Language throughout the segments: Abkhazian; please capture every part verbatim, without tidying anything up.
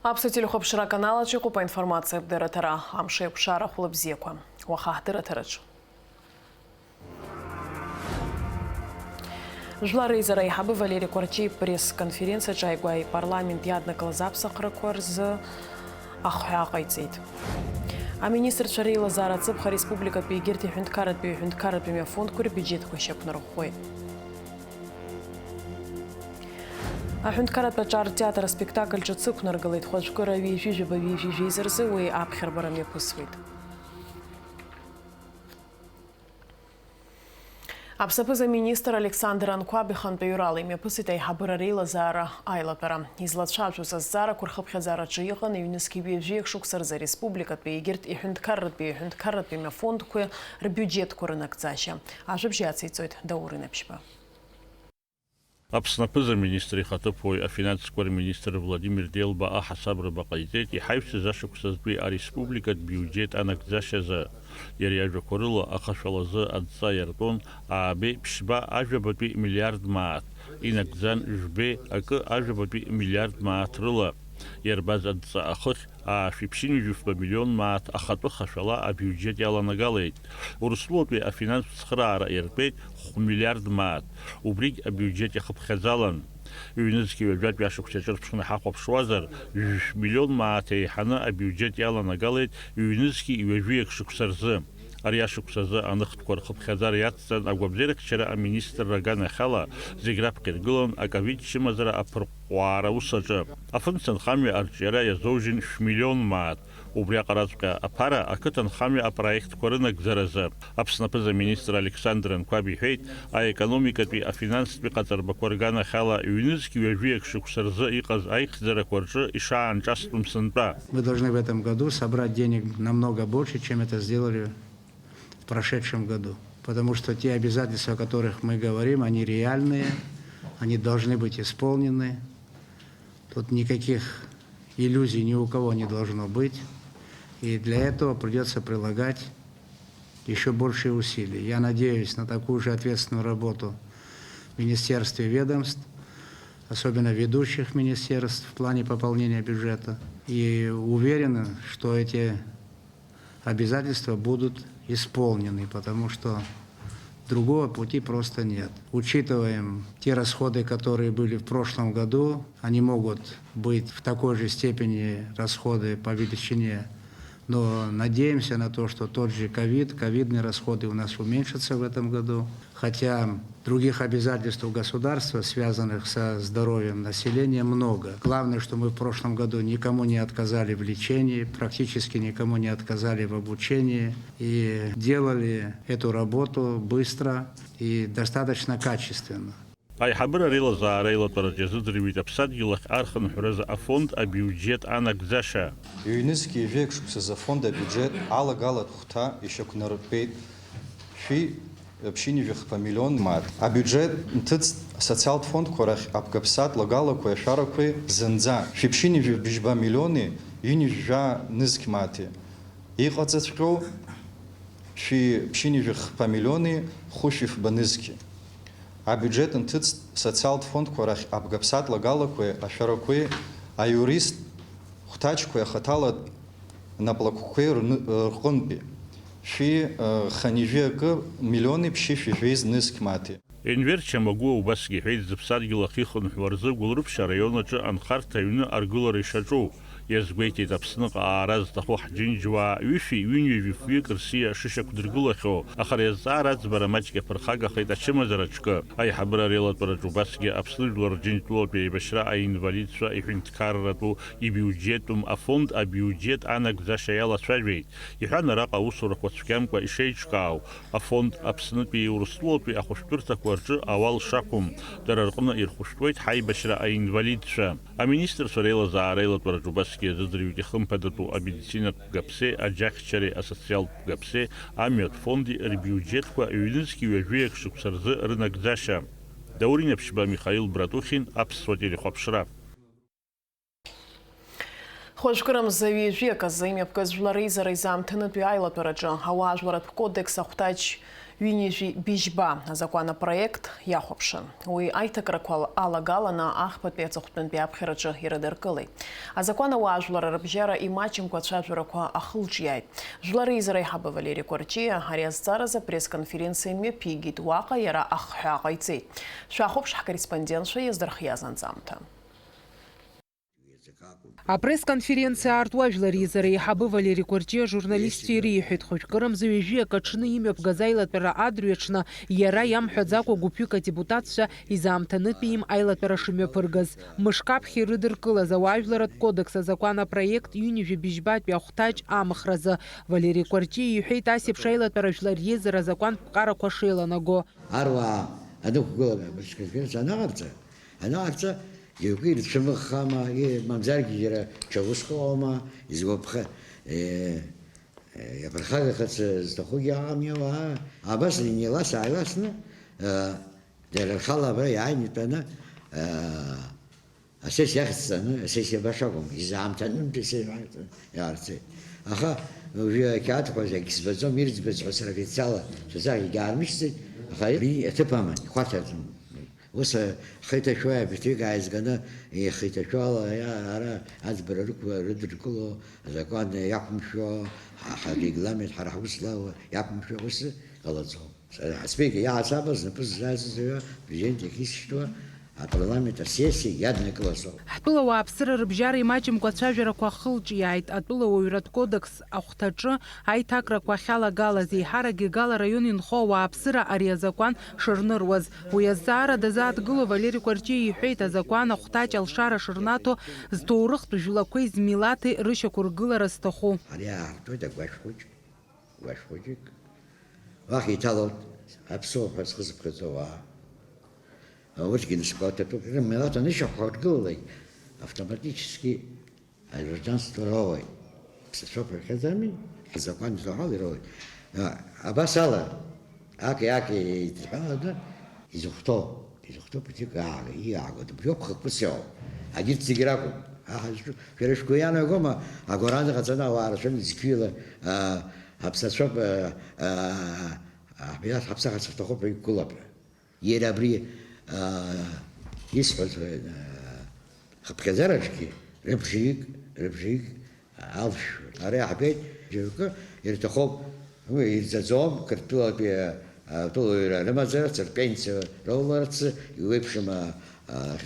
Аԥсуа телехәаԥшра аканал аҿы иҟоуп аинформациатә дырраҭара, амш еиқәшара хәлыбзиақәа. Уаха ҳдырраҭараҿы. Жәлар реизара аиҳабы Валери Кәарҷиа ипресс-конференциаҿы ааигәа ипарламент иаднакылаз аԥсахрақәа рзы ахҳәаа ҟаиҵеит. Аминистрцәа реилазаара аҵыԥх ареспубликатәи егьырҭ иҳәынҭқарратәи иҳәынҭқарратәи мҩафондқәа рбиуџьетқәа шьақәнарӷәӷәеит. Аҳәынҭқарратә аҿар театр аспектакль ҿыц ықәнаргылеит, хәажәкыра ҩажәи жәаба ҩажәи жәеиза рзы уи аԥхьарбара мҩаԥысуеит. Аԥсны аԥыза-министр Александр Анқәаб ихантәаҩрала имҩаԥысит аиҳабыра реилазаара аилатәара. Излацәажәоз азҵаарақәа рхыԥхьаӡараҿы иҟан ҩнызқьи ҩажәи шықәса рзы ареспубликатәи егьырҭ иҳәынҭқарратәи иҳәынҭқарратәи мҩафондқәеи рбиуџьетқәа рынагӡашьа. Ажәабжь иациҵоит Даур Инаԥшьба. Аԥсны аԥыза-министр ихаҭыԥуаҩ, афинансқәа рминистр Владимир Делба аҳасабрақәа ҟаиҵеит иҳаҩсыз ашықәсазтәи ареспубликатә биуџьет анагӡашьазы. Иара иажәақәа рыла, ахашәалазы адҵа иартәон аабеи ԥшьба ажәабатәи миллиард мааҭ, инагӡан жәбеи акы ажәабатәи миллиард мааҭ рыла иарбаз адҵа ахыхь, аашәи ԥшьынҩажәи фба миллион мааҭ ахатәы хашәала абиуџьет иаланагалеит. Урыстәылатәи афинанстә цхыраара иартәеит хә миллиард мааҭ, убригь абиуџьет иахыԥхьаӡалан. Ҩнызқьи ҩажәатәи ашықәс иаҿырԥшны ҳахәаԥшуазар, жәшә миллион мааҭ еиҳаны абиуџьет иаланагалеит ҩнызқьи ҩажәи ак шықәса рзы. Ари ашықәс азы аныхтәқәа рхыԥхьаӡара иацҵан агәабзиарахьчара аминистрра аганахьала зегь раԥхьа иргылан аковид чымазара аԥырҟәҟәаара аус аҿы. Афымца нхамҩа арҿиара иазоужьын шә миллион мааҭ. Убри аҟараҵәҟьа аԥара ақыҭанхамҩа апроектқәа рынагӡаразы. Аԥсны аԥыза-министр Александр Анқәаб иҳәеит, аекономикатәи афинанстәи ҟаҵарбақәа рганахьала ҩнызқь ҩажәи ак шықәса рзы иҟаз аихьӡарақәа рҿы ишаанҿастәым сынтәа. Мы должны в этом году собрать денег намного больше, чем это сделали в прошедшем году. Потому что те обязательства, о которых мы говорим, они реальные, они должны быть исполнены. Тут никаких иллюзий ни у кого не должно быть. И для этого придётся прилагать ещё большие усилия. Я надеюсь на такую же ответственную работу в министерстве и ведомств, особенно ведущих министерств в плане пополнения бюджета. И уверен, что эти обязательства будут исполнены, потому что другого пути просто нет. Учитываем те расходы, которые были в прошлом году, они могут быть в такой же степени расходы по величине, но надеемся на то, что тот же ковид, ковидные расходы у нас уменьшатся в этом году. Хотя других обязательств у государства, связанных со здоровьем населения, много. Главное, что мы в прошлом году никому не отказали в лечении, практически никому не отказали в обучении. И делали эту работу быстро и достаточно качественно. Аиҳабыра реилазаара аилатәараҿы иазыӡырҩуеит аԥсадгьыл ахь архынҳәразы афонд абиуџьет анагӡаша. Ҩнызқь ҩажәи ак шықәсазы афонд абиуџьет алагалатә хәҭа ишьақәнартәеит шәи ԥшьынҩажәи хԥа миллион мааҭ. Абиуџьет нҭыҵт асоциалтә фондқәа рахь абгаԥсатә лагалақәеи ашәарақәеи зынӡа шәи ԥшьынҩажәи бжьба миллиони ҩынҩажәи жәаа нызқь мааҭи. Иҟаҵаҵәҟьоу шәи ԥшьынҩажәи хԥа миллиони хәышәи фба нызқьи. Абиуџьет нҭыҵт социалтә фондқәа рахь абгаԥсатә лагалақәеи ашәарақәеи аиуристтә хәҭаҷқәеи ахаҭала наплакқәеи рны-, рҟынтәи шәи, э, хынҩажәи акы миллиони ԥшьышәи жәеиза нызқь мааҭи. Енвер Чамагәуа убасгьы иҳәеит, зыԥсадгьыл ахьихынҳәуа рзы Гәылрыԥшь араион аҿы анхарҭа аҩны аргылара ишаҿу. Иазгәеиҭеит, Аԥсныҟа аара зҭаху ҳџьынџьуаа ҩышәи ҩынҩажәи фҩык рсиа шышьақәдыргылахьоу, аха ари азҵаара аӡбара маҷк иаԥырхагахеит ачымазара аҿкы. Аиҳабыра реилатәараҿы убасгьы Аԥсны жәлар Рџьынџьтәылатәи аибашьра аинвалидцәа иҳәынҭқарратәу ибиуџьеттәым афонд абиуџьет анагӡаша иалацәажәеит. Иҳәан, араҟа аусурақәа цәгьамкәа ишеиҿкаау, афонд Аԥснытәи Урыстәылатәи ахәышәтәырҭақәа рҿы ауал шақәым, дара рҟны ирхәышәтәуеит ҳаибашьра аинвалидцәа. Аминистрцәа реилазаара аилатәараҿы убасгьы иазыӡырҩит ихымԥадатәу амедицинатә гаԥсеи аџьахьчареи асоциалтә гаԥсеи амҩатә фонди рбиуџьетқәа ҩнызқь ҩажәи ак шықәса рзы рынагӡашьа. Даур Инаԥшьба, Михаил Братухин, Аԥсуа телехәаԥшра. Хәажәкыра мза ҩажәи аказы имҩаԥгаз Жәлар реизара изаамҭанытәи аилатәараҿы ауаажәларратә кодекс ахәҭаҷ Ҩынҩажәи быжьба азакәан апроект иахәаԥшын. Уи аиҭакрақәа алагаланы ахԥатәи аҵыхәтәантәи аԥхьараҿы ирыдыркылеит. Азакәан ауаажәлар рыбжьара имаҷымкәа ацәажәарақәа ахылҿиааит. Жәлар реизара аиҳабы Валери Кәарҷиа ари азҵааразы апресс-конференциа мҩаԥигеит, уаҟа иара ахҳәаа ҟаиҵеит. Шәахәаԥш ҳкорреспондентцәа иаздырхиаз анҵамҭа. Апресс-конференциа аартуа Жәлар реизара аиҳабы Валери Кәарҷиа ажурналистцәа ириҳәеит, хәажәкырамза ҩажәи акы аҽны имҩаԥгаз аилатәара адырҩаҽны иара иамҳәаӡакәа гәыԥҩык адепутатцәа изаамҭанытәи им аилатәара шымҩаԥыргаз. Мышк аԥхьа ирыдыркылаз ауаажәларратә кодекс азакәан апроект ҩынҩажәи быжьбатәи ахәҭаҷ амхразы. Валери Кәарҷиа иҳәеит ас еиԥш аилатәара Жәлар реизара азакәантә ԥҟарақәа шеиланаго. Аруаа анықәгыла, анаҟарҵа, анаҟарҵа, џьоукы ирцәымыӷхама, и-, мамзаргьы џьара ҽа уск ыҟоума, изгәаԥха-, э, э, иаԥырхагахарц зҭахугьы ыҟами ауаа. Абас инеилас-ааиласны, э, дара рхала абра иааины итәаны, э, асессиа ахьӡҵаны, асессиа баша акәым, изаамҭанынтә асессиа иаарҵеит. Аха уажәы ақьаадқәа зегь збаӡом, ирӡбаз ҳәа сара официалла сасахьагьы аармышьҭит, аха уи аҭыԥ аман, ихәарҭаӡом. Ус, ҳхы иҭашәо абыржәгьы ааизганы, ихы иҭашәо ала, иа-, ара аӡбара рықәла-, рыдыркыло, азакәан иақәымшәо, ҳа-, ҳарегламент, ҳара ҳус злоу иақәымшәо ус ҟалаӡом. Ҳаспеки иаасабыз, знапы ззаазыҩуа, президент иахьысшьҭуа, апарламент асессиа иаднакылаз ауп. Ҳтәыла ауааԥсыра рыбжьара имаҷымкәа ацәажәарақәа ахылҿиааит. Атәыла ауаҩратә кодекс ахәҭаҿы аиҭакрақәа ахьалагалаз, еиҳаракгьы Гала араион инхо ауааԥсыра ари азакәан шырныруаз. Уи азҵаара дазааҭгыло Валери Кәарҷиа иҳәеит, азакәан ахәҭаҷ алшара шырнаҭо, зҭоурыхтә жәлақәеи змилаҭи рышьақәыргылара зҭаху. Ари аартуеит агәашә хәыҷ. Гәашә хәыҷык. Уахь иҭалоит аԥсуа ҳәа зхы зыԥхьаӡо ауаа. Урҭгьы насыԥ ҭатәуп. Рымилаҭ анышьақәыргылалак, автоматически агражданство роуеит. Ԥсацәоуп ҳәа иахьӡами? Ҳзакәан изоуҳәало ироуеит. А, абас ала, аки-аки еидҳәаланы изыхәҭоу. Изыхәҭоу ԥыҭҩык аага, иааго, дыбжьоуп хықәкыс иоуп. Агьырҭ зегьы ракәым. Аҳ-, шәара шәгәы иаанагома, агәараанӡа ҟаҵаны ауаа рацәаны зқьҩыла, аа, ҳаԥсацәоуп, аа, аа, ҳмилаҭ ҳаԥсахырц ҳҭахуп ҳәа иқәгылап ҳәа. Иара абри, аа, исҳәаз, аа, хыԥхьаӡараҿгьы рыбжаҩык, рыбжаҩык алшәшәоит. Ара иаҳбеит, џьоукы ирҭахуп, уи ирӡаӡом, Қырҭтәылатәи атәылауаҩра рымазарц, рпенсиа роуларц, иуеиԥшым, а, а,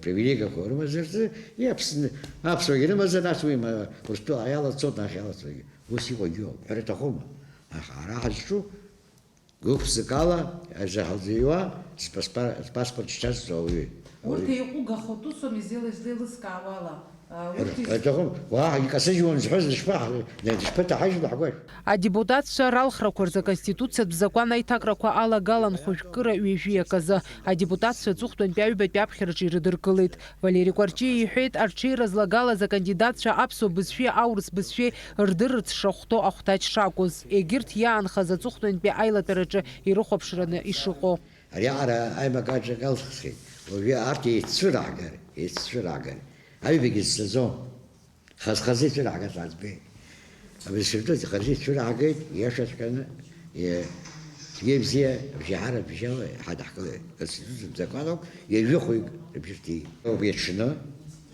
привилегиақәа рымазарц, иаԥсны, аԥсуагьы рымазар, нас уи ма, Урыстәыла иалацо, нас иалацогьы. Ус иҟоугьы ыҟоуп, ҳәара аҭахума? Аха ара ҳазҿу гәык-ԥсыкала аӡәы ҳалзыҩуа, спаспа-, спаспорт шьҭазҵо ауаҩы. Урҭ еиҟәыгахоит, усоума изеилаз-, излеилыскаауала, а, урҭ из- Аҭахым, уаҳа икасыжьуан зҳәаз дышԥаҳ-, дышԥаҭаҳажьуа ҳгәашә? Адепутатцәа ралхрақәа рзы аконституциатә закәан аиҭакрақәа алагалан хәажәкыра ҩажәи аказы. Адепутатцәа аҵыхәтәантәи аҩбатәи аԥхьараҿы ирыдыркылеит. Валери Кәарҷиа иҳәеит, арҽеира злагалаз акандидатцәа аԥсуа бызшәеи аурыс бызшәеи рдырырц шахәҭоу ахәҭаҷ шакәыз, егьырҭ иаанхаз аҵыхәтәантәи аилатәараҿы ирыхәаԥшраны ишыҟоу. Ариаҟара аимакаҿ акалххеит, уажәы арҭ еиццәыраҳгар, еиццәыраҳгар, аҩбагьы зцаӡом. Хаз-хазы ицәыраҳгаз аӡбеит. Абри сыртәыз ихазы ицәыраҳгеит, иашаҵәҟьаны, е, цәгьа-бзиа, абжьаҳара бжьала ҳадаҳкылеит. Конституциатә закон ауп, ҩажәи хәҩык рыбжьырҭеит. Убри аҽны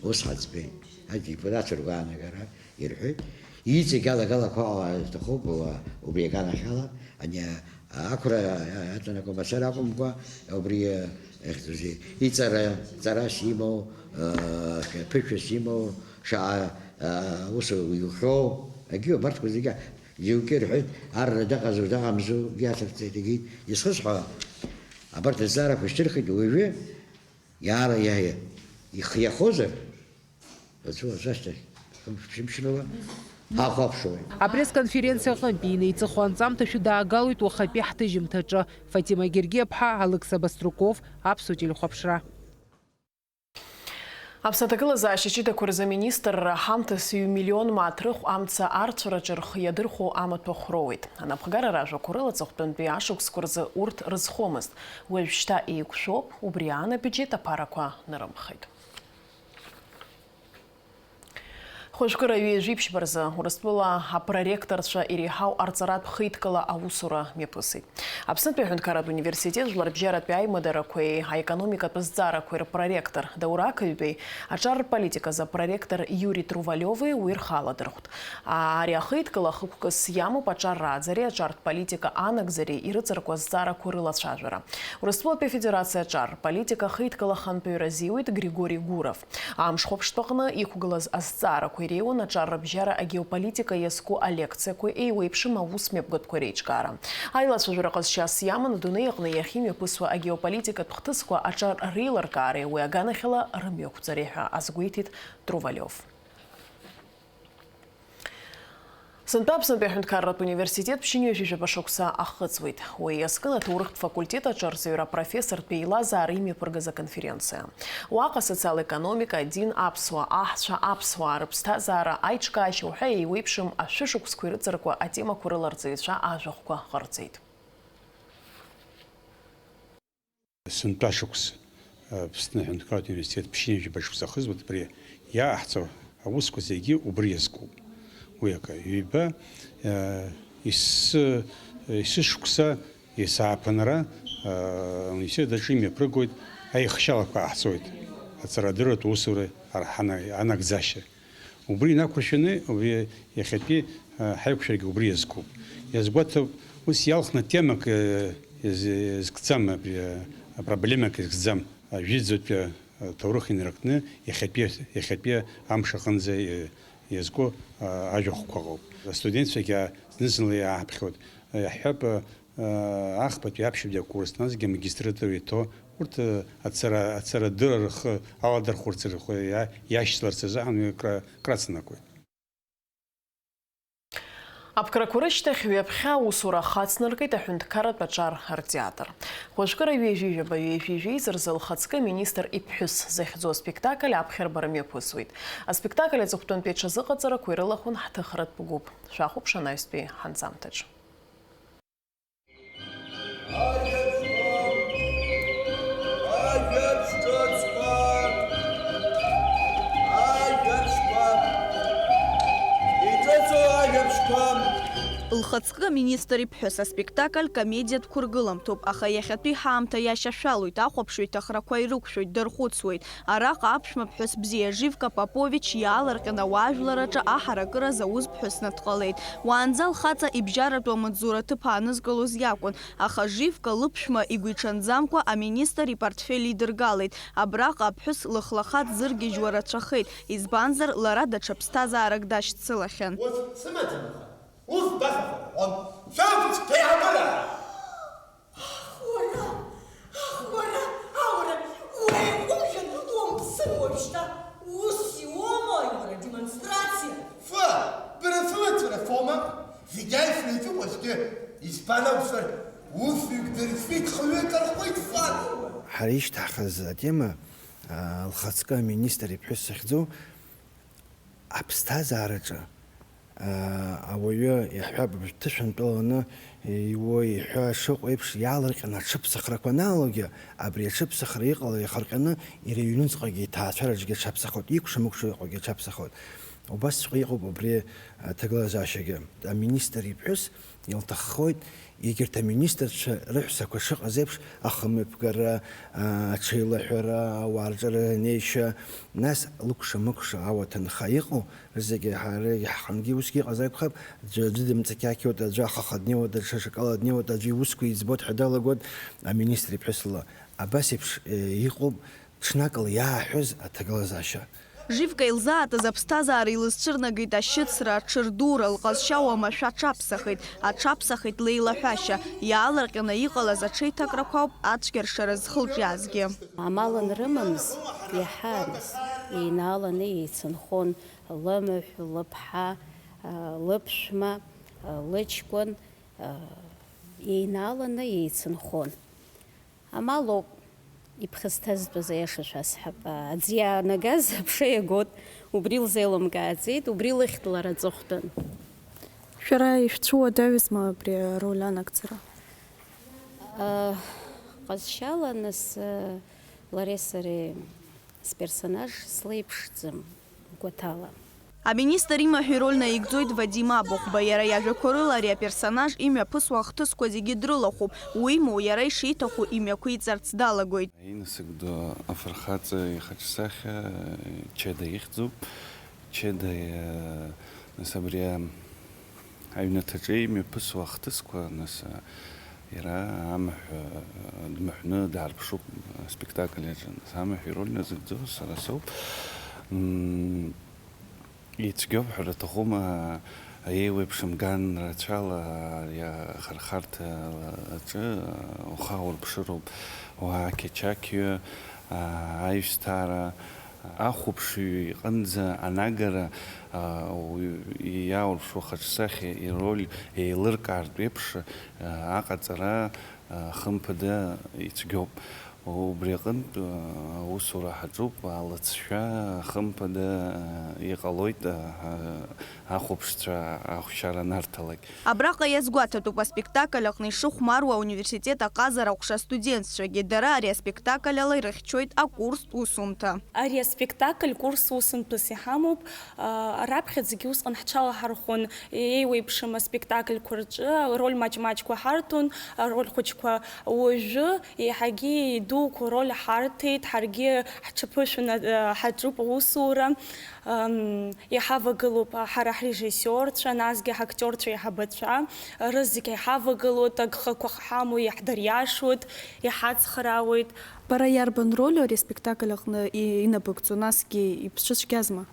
ус ҳаӡбеит. Адепутатцәа ргәаанагара ирҳәеит. Иҵегь алагалақәа ҟалар рҭахуп, уа, убри аганахьала, ани ақәра аҵанакуа мацара акәымкәа, убри, э, ихьӡузеи, иҵара, ҵарас имоу, э, ԥышәас имоу, шаҟа, э, ус иухьоу, егьи абарҭқәа зегьы, џьоукы ирҳәеит, арра дыҟазу, дыҟамзу, иацырҵеит, егьи, изхысҳәаауа, абарҭ азҵаарақәа шьҭырхит, уажәы иаара иа-, ихиахозар, Аӡәы-аӡәы ашьҭахь, хымш-ԥшьымш рыла ҳахәаԥшуеит. Апресс-конференциа аҟынтәи инеиҵыху анҵамҭа шәыдаагалоит уахатәи ҳҭыжьымҭаҿы. Фатима Гергиаԥҳа, Алықьса Баструков, Аԥсуа телехәаԥшра. Аԥсны аҭагылазаашьа ҷыдақәа рзы аминистрра ҳамҭас ҩ-миллион мааҭ рыхә амца арцәараҿы рхы иадырхәо амаҭәахә роуеит. Анапхгара ражәақәа рыла аҵыхәтәантәи ашықәсқәа рзы урҭ рызхомызт. Уажәшьҭа еиқәшәоуп, убри аан абиуџьет аԥарақәа нарымхеит. Хәажәкыра ҩажәи ԥшьба рзы Урыстәыла апроректорцәа иреиҳау арҵаратә хеидкыла аусура мҩаԥысит. Аԥснытәи аҳәынҭқарратә университет жәларбжьаратәи аимадарақәеи аекономикатә зҵаарақәеи рпроректор Даур Ақаҩбеи аҿар рполитиказы апроректор Иури Трувалиови уи рхы аладырхәт. Ари ахеидкыла хықәкыс иамоуп аҿар рааӡареи аҿартә политика анагӡареи ирыҵаркуа азҵаарақәа рылацәажәара. Урыстәылатәи Афедерациа аҿар рполитика ахеидкыла ахантәаҩы разиуит Григори Гуров. Амш хәаԥштәаҟны иқәгылаз азҵаарақәа иреиуан аҿар рыбжьара агеополитика иазку алекциақәеи еиуеиԥшым аус мҩаԥгатәқәеи реиҿкаара. Аилацәажәара ҟазшьас иаман адунеи аҟны иахьымҩаԥысуа агеополитикатә хҭысқәа аҿар реилыркаареи уи аганахьала рымҩақәҵареи ҳәа азгәеиҭеит Трувалиов. Сынтәа Аԥснытәи аҳәынҭқарратә университет ԥшьынҩажәижәаба шықәса ахыҵуеит. Уи иазкын аҭоурыхтә факультет аҿы арҵаҩра апрофессортә еилазаара имҩаԥыргаз аконференциа. Уаҟа асоциал-економика, адин, аԥсуа аҳцәа, аԥсуаа рыԥсҭазаара, аиҿкаашьа уҳәа еиуеиԥшым ашәышықәсқәа ирыҵаркуа атемақәа рыла арҵаҩцәа ажәахәқәа ҟарҵеит. Сынтәа шықәс, Аԥсны аҳәынҭқарратә университет ԥшьынҩажәижәаба шықәса ахыҵуеит, абри иааҳҵо аусқәа зегьы убри иазкуп. Уи акы. Ҩба, ес-, есышықәса, есааԥынра, ауниверситет аҿы имҩаԥыргоит, аихшьалақәа ҟаҳҵоит, аҵарадырратә усура арҳана-, анагӡашьа. Убри инақәыршәаны, убри иахьатәи, а, ҳаиқәшәарагьы убри иазкуп. Иазгәаҭоуп, ус иалхны темак, э, иаз-, иазкӡам, абри, а, проблемак иазкӡам. Ажәытәӡатәи, а, ҭоурых инаркны, иахьатәи, иахьатәи амш аҟынӡа, э, иазку, а, ажәахәқәа ыҟоуп. Астудентцәагьы, а, зны-зынла иааҳаԥхьоит. Иаҳҳәап, а, Ахԥатәи аԥшьбатәи акурс, насгьы амагистратура иҭо, урҭ, ацара, ацарадырра рхы аладырхәырц рхы иа-, иашьцыларц азыҳәан уи акра-, крацнакуеит. Аԥкрақәа рышьҭахь ҩаԥхьа аусура ахацнаркит аҳәынҭқарратә аҿар ртеатр. Хәажәкыра ҩажәижәаба ҩажәижәеизы рзы Лхаҵкы аминистр иԥҳәыс захьӡу аспектакль аԥхьарбара мҩаԥысуеит. Аспектакль аҵыхәтәантәи аҽазыҟаҵарақәа ирылахәын ҳҭыхратә гәыԥ. Шәахәаԥш анаҩстәи ҳанҵамҭаҿ. Лхаҵкы аминистр иԥҳәыс аспектакль комедиатә қәыргыламҭоуп, аха иахьатәи ҳаамҭа иашьашәалоит, ахәаԥшҩы иҭахрақәа ирықәшәоит, дархәыцуеит. Араҟа аԥшәма ԥҳәыс бзиа Живка Попович иаалырҟьаны ауаажәлараҿы аҳаракыра зауз ԥҳәысны дҟалеит. Уаанӡа лхаҵа ибжьаратәу амаҵзура аҭыԥ аанызкылоз иакәын, аха Живка лыԥшәма игәиҽанӡамкәа аминистр ипортфель идыргалеит. Абраҟа аԥҳәыс лыхлахаҵ зыргьежьуа рацәахеит, избанзар, лара даҽа ԥсҭазаарак дашьцылахьан. Ус сымаӡам аха, ус баҳәахьан, шәан цқьа иаабыра! Ах, уара, ах, уара, аура, уеиҟәымшәан, уамԥсыр уажәшьҭа, ус иуоума, уара, демонстрациа? Фы, бара сылацәа рацәоума? Зегь аишәа иаҿуп уажәгьы. Избан акәзар, усҩык дырфит, хҩык архәит, фан! Ҳара ишьҭаҳхыз атема, аа, лхаҵкы аминистр иԥҳәыс захьӡу, аԥсҭазаараҿы, аа, ауаҩы, иаҳҳәап, ҭышәынтәаланы иуа иҳәа шыҟоу еиԥш, иаалырҟьаны аҽыԥсахрақәа анаалогьы, абри аҽыԥсахра иҟало иахырҟьаны, иара иҩнуҵҟагьы, иҭаацәараҿгьы аҽаԥсахоит, икәша-мыкәша иҟоугьы аҽаԥсахоит. Убасҵәҟьа иҟоуп абри аҭагылазаашьагьы. Аминистр иԥҳәыс илҭаххоит, егьырҭ аминистрцәа рыҳәсақәа шыҟаз еиԥш, ахымҩаԥгара, аҽеилаҳәара, ауаа рҿы рнеишьа, нас лыкәша-мыкәша ауа ҭынха иҟоу рызегьы ҳара иаҳхынгьы усгьы иҟазар акәхап, аӡәы аӡәы дымҵақьақьуеит, аӡәы ахаха днеиуеит, аӡәы аҽакала днеиуеит, аӡәы иусқәа иӡбоит ҳәа далагоит аминистр иԥҳәыс лла. Абас еиԥш, е, иҟоуп ҽнакала иааҳәыз аҭагылазаашьа. Живка илзаатыз аԥсҭазаара илызцәырнагеит ашьыцра, аҽырдура, лҟазшьа уамашәа аҽаԥсахит, аҽаԥсахит леилаҳәашьа, иаалырҟьаны иҟалаз аҽеиҭакрақәа ауп ацәгьаршара зхылҿиаазгьы. Амал анрымамыз, иаҳа аныс, еинааланы еицынхон лымаҳә, лыԥҳа, лыԥшәма, лыҷкәын, еинааланы еицынхон. Амал ауп, иԥхасҭазтәыз аиаша шәасҳәап, аӡы иаанагаз аԥша иагот, убри лзеилымкааӡеит, убри лыхьт лара аҵыхәтәан. Шәара ишәцәуадаҩызма абри ароль анагӡара? Ҟазшьала нас, лареи сареи сперсонаж слеиԥшӡам гәаҭала. Аминистр имаҳә ироль наигӡоит Вадим Абыхәба. Иара иажәақәа рыла ари аперсонаж имҩаԥысуа ахҭысқәа зегьы дрылахәуп. Уимоу, иара ишиҭаху имҩақәиҵарц далагоит. Инасыгӡо афырхаҵа ихаҿсахьа Чеда ихьӡуп. Чеда, э, нас абри, э, аҩнаҭаҿы имҩаԥысуа ахҭысқәа, нас, э, иара амаҳә, э, дмаҳәны даарԥшуп аспектакль аҿы. Нас амаҳә ироль назыгӡо сара соуп. М, Ицәгьоуп ҳәа рҭахума, еиуеиԥшым ган рацәала ари ахырхарҭа аҿы ухаурԥшыроуп, уа ақьачақьҩы, аҩсҭаара, ахәаԥшҩы иҟынӡа анагара, уаҩ иааурԥшуа хаҿсахьа ироль еилыркаартә еиԥш аҟаҵара, хымԥада ицәгьоуп. Убри аҟынтә, аусура ҳаҿуп, алыҵшәа, хымԥада, иҟалоит, ахәаԥшцәа ахәшьара анарҭалак. Абраҟа иазгәаҭатәуп аспектакль аҟны ишыхәмаруа ауниверситет аҟазара аҟәша астудентцәагьы. Дара ари аспектакль ала ирыхьчоит акурстә усумҭа. Ари аспектакль курс усумҭас иҳамоуп. Раԥхьаӡагьы усҟан ҳҽалаҳархәон еиуеиԥшым аспектакльқәа рҿы, роль маҷ-маҷқәа ҳарҭон, ароль хәыҷқәа. Уажәы еиҳагьы идуқәа роль ҳарҭеит, ҳаргьы ҳҽаԥышәаны, э, ҳаҿуп аусура. Ам, иҳавагылоуп ҳара ҳрежиссиорцәа, насгьы ҳактиорцәа еиҳабацәа, рызегь иҳавагылоит, агхақәа ҳамоу иаҳдыриашоит, иҳацхраауеит. Бара иарбан роль ари аспектакль аҟны и-, инабыгӡо, насгьы ибцәыцәгьазма?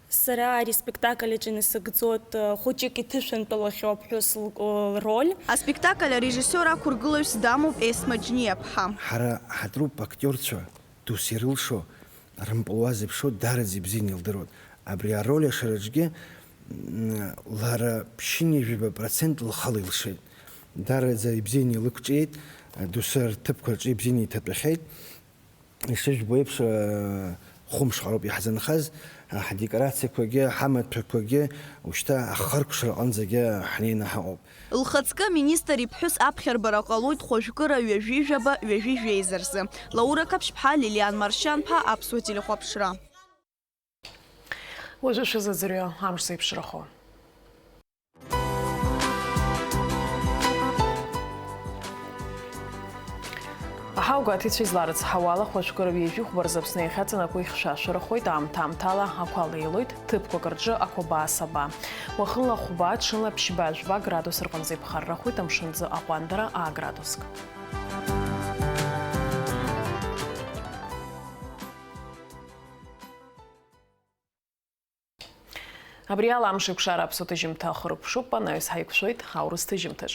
Сара ари аспектакль аҿы инасыгӡоит, э, хәыҷык иҭышәынтәалахьоу аԥҳәыс л-, э, роль. Аспектакль арежиссиор ақәыргылаҩс дамоуп Есма Џьниаԥҳа. Ҳара ҳатруппа актиорцәа дус ирылшо, рымпылуа зеиԥшроу даараӡа ибзианы илдыруан. Абри ароль ашараҿгьы, м, лара ԥшьынҩажәаба процент лхала илшеит. Даараӡа ибзианы илықәҿиеит, досу рҭыԥқәа рҿы ибзианы иҭатәахьеит. Ишыжәбо еиԥш, хәымш ҟароуп иаҳзынхаз, ҳдекорациақәагьы, ҳамаҭәақәагьы, ушьҭа ахыркәшара аҟынӡагьы ҳнеины ҳаҟоуп. Лхаҵкы аминистр иԥҳәыс аԥхьарбара ҟалоит хәажәкыра ҩажәи жәаба, ҩажәи жәеиза рзы. Лаура Қаԥшьԥҳа, Лилиан Маршьанԥҳа, Аԥсуа телехәаԥшра. Уажәы шәызыӡырҩы амш зеиԥшрахо. Аҳаугәаҭицәа изларыц ҳауала хәажәкыра ҩажәи хәба рзы Аԥсны иахьаҵанакуа ихьшәашәарахоит, аамҭа-аамҭала ақәа леилоит, ҭыԥқәак рҿы ақәаба-асаба. Уахынла хәба, ҽынла ԥшьба-жәба градус рҟынӡа иԥхаррахоит, амшынӡы аҟәандара аа градуск. Абри ала амш еиқәшара аԥсуа ҭыжьымҭа ахыркәшоуп, анаҩс ҳаиқәшәоит аурыс ҭыжьымҭаҿ.